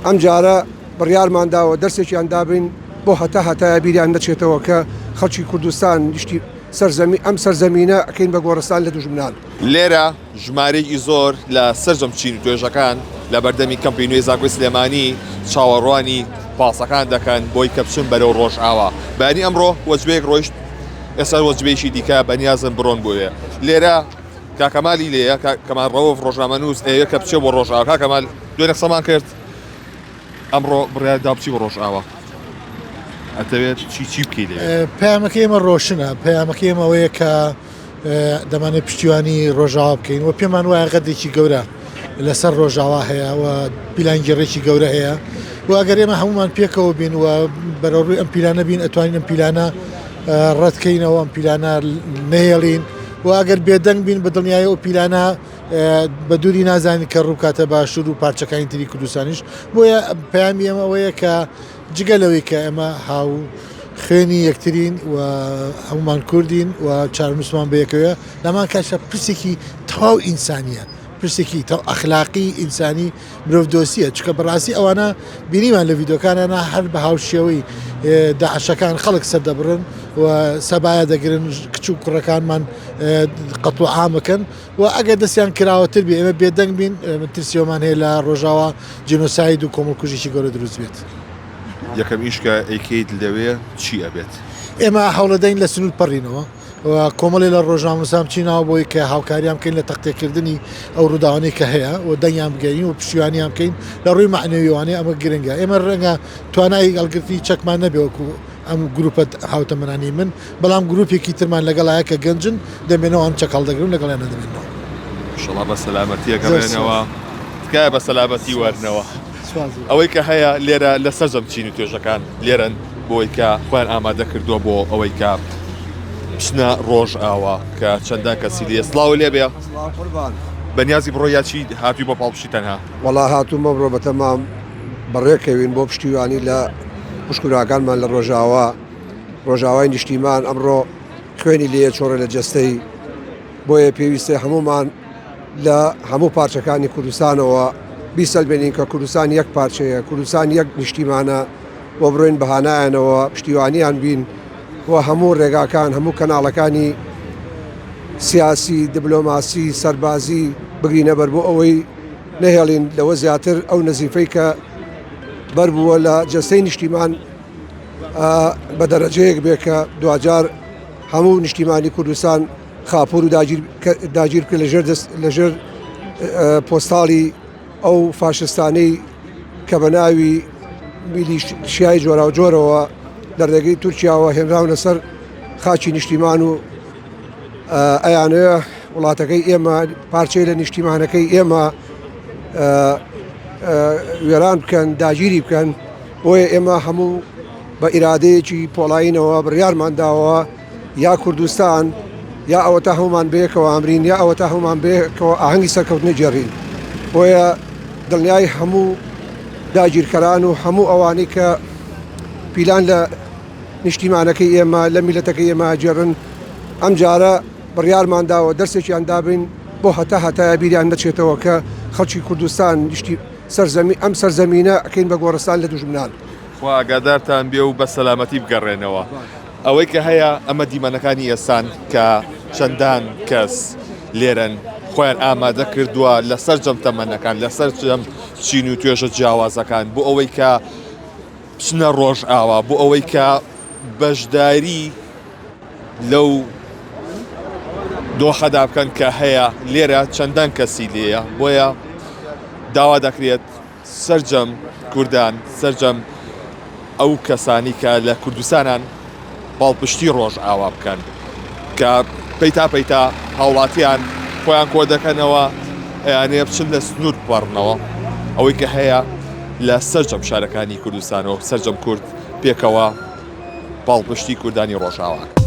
ئەم جارە بڕیارمان داوە دەرسێکیان دابین بۆ هەتا هەتایە بیریان نەچێتەوە کە خەڵکی کوردستان نیشتی سەرزەمی ئەم سەرزەمینە ئەکەین بە گۆڕستان لە دوژمنان. لێرە ژمارەیەکی زۆر لە سەرجەم چین و توێژەکان لە بەردەمی کەمپی نوێی زانکۆی سلێمانی چاوەڕوانی پاسەکان دەکەن بۆی کە بچن بەرەو ڕۆژئاوا. بەیانی ئەمڕۆ وەجبەیەک ڕۆیشت، ئێستا وەجبەیەکی دیکە بەنیازن بڕۆن بۆیە. لێرە کاک کەمالی لێیە، کاک کەمال ڕەوف ڕۆژنامەنووس ئەیەوێت کە بچێ بۆ ڕۆژئاوا. کاک کەمال دوێنێ قسەمان کرد، ئەمڕۆ بڕیار دا بچی بۆ ڕۆژئاوا. ئەتەوێت چی چی بکەی لەوێ؟ پەیامەکەی ئێمە ڕۆشنە، پەیامەکەی ئێمە ئەوەیە کە دەمانەوێت پشتیوانی ڕۆژاوا بکەین و پێمان وایە غەدرێکی گەورە لەسەر ڕۆژاوا هەیە و پیلانگێڕێکی گەورە هەیە و ئەگەر ئێمە هەمومان پێکەوە بین و بەرەوڕووی ئەم پیلانە بین ئەتوانین ئەم پیلانە ڕەتکەینەوە ئەم پیلانە نەهێڵین و ئەگەر بێدەنگ بین بە دڵنیایی ئەو پیلانە بە دووری نازانین کە ڕووکاتە باشوور و پارچەکانی تری کوردستانیش بۆیە پەیامی ئێمە ئەوەیە کە جگە لەوەی کە ئێمە هاو خوێنی یەکترین و هەمومان کوردین و چارەنووسمان بەیەکەوەیە لەمان کاتیشدا پرسێکی تەواو ئینسانیە پرسێکی تەواو ئەخلاقی ئینسانی مرۆڤدۆستیە چونکە بەڕاستی ئەوانە بینیمان لە ڤیدۆکانیانە هەر بە هاوشێوەی داعشەکان خەڵک سەردەبڕن و سەبایە دەگرن کچ و کوڕەکانمان قەتڵ و عامەکەن و ئەگەر دەستیان کراوەتر بێ ئێمە بێدەنگ بین ترسیەوەمان هەیە لە ڕۆژاوا جینۆساید و کۆمەڵکوژێکی گەورە دروست بێت. یەکەم ئیش کە ئەیکەیت لەوێ چی ئەبێت؟ ئێمە هەوڵەدەین لە سنوور پەڕینەوە و کۆمەڵی لە ڕۆژنامەنووسان بچینەوە بۆی کە هاوکاریان بکەین لە تەختێکردنی ئەو ڕووداوانەی کە هەیە و دەنگیان بگەین و پشتیوانیان بکەین لە ڕووی مەعنەویوانەی ئەمە گرنگە ئێمە ڕەنگە توانای هەڵگرتنی چەکمان نەبێ وەکو ئەم گروپە هاوتەمەنانی من بەڵام گروپێکی ترمان لەگەڵایە کە گەنجن دەمێنەوە ئەم چەک هەڵدەگرن لەگەڵیان دەمێنەوە. ئیشەڵا بە سەلامەتی ئەگەڕێنەوە تکایە بە سەلامەتی وەرنەوە ئەوەی کە هەیە لێرە لە سەرجەم چین و توێژەکان لێرەن بۆی کە خۆیان ئامادە کردووە بۆ ئەوەی کە بچنە ڕۆژئاوا کە چەندان کەسی لێ سڵاو لێ بێ بەنیازی بڕۆ یا چی هاتووی بۆ پاڵپشتی تەنها وەڵا هاتووم بەمڕۆ بەتەمام بەڕێکەوین بۆ پشتیوانی لە خوشک و براکانمان لە ڕۆژاوا ڕۆژاوای نیشتیمان ئەمڕۆ خوێنی لێ چۆڕێ لە جەستەی بۆیە پێویستە هەمومان لە هەموو پارچەکانی کوردستانەوە بیسەلمێنین کە کوردستان یەک پارچەیە کوردستان یەک نیشتیمانە بۆ بڕۆین بەهانایانەوە پشتیوانیان بین و هەموو ڕێگاکان هەموو کەناڵەکانی سیاسی دیبلۆماسی سەربازی بگرینە بەر بۆ ئەوەی نەهێڵین لەوە زیاتر ئەو نەزیفەی کە بەربووە لە جەستەی نیشتیمان بە دەرەجەیەک بێ کە دواجار هەموو نیشتیمانی کوردستان خاپور و داگیر بکە لەژێر دەست لەژێر پۆستاڵی ئەو فاشستانەی کە بە ناوی میلیشیای جۆراوجۆرەوە لە ڕێگەی تورکیاوە هێنراونە سەر خاکی نیشتیمان و ئەیانەوێ وڵاتەکەی ئێمە پارچەی لە نیشتیمانەکەی ئێمە وێران بکەن داگیری بکەن بۆیە ئێمە هەموو بە ئیرادەیەکی پۆڵایینەوە بڕیارمان داوە یا کوردستان یا ئەوەتا هەمومان بەیەکەوە ئامرین یا ئەوەتا هەمومان بەیەکەوە ئاهەنگی سەرکەوتنە گێڕین بۆیە دڵنیای هەموو داگیرکەران و هەموو ئەوانەی کە پیلان لە نیشتیمانەکەی ئێمە لە میلەتەکەی ئێمە ئەگێڕن ئەم جارە بڕیارمان داوە دەرسێکیان دابین بۆ هەتا هەتایە بیریان نەچێتەوە کە خەڵکی کوردستان نیشتی سەرزەمی ئەم سەرزەمینە ئەکەین بە گۆڕستان لە دوژمنان. خوا ئاگادارتان بێ و بە سەلامەتی بگەڕێنەوە. ئەوەی کە هەیە ئەمە دیمەنەکانی ئێستان کە چەندان کەس لێرەن خۆیان ئامادە کردووە لە سەرجەم تەمەنەکان لە سەرجەم چین و توێژە جیاوازەکان بۆ ئەوەی کە بچنە ڕۆژئاوا بۆ ئەوەی کە بەشداری لەو دۆخەدا بکەن کە هەیە لێرە چەندان کەسی لێیە بۆیە داوا دەکرێت سەرجەم کوردان سەرجەم ئەو کەسانی کە لە کوردستانان پاڵپشتی ڕۆژئاوا بکەن کە پەیتا پەیتا هاوڵاتیان خۆیان کۆ دەکەنەوە ئەیانێ بچن لە سنوور بپەڕنەوە ئەوەی کە هەیە لە سەرجەم شارەکانی کوردستانەوە سەرجەم کورد پێکەوە پاڵپشتی کوردانی ڕۆژئاواکە.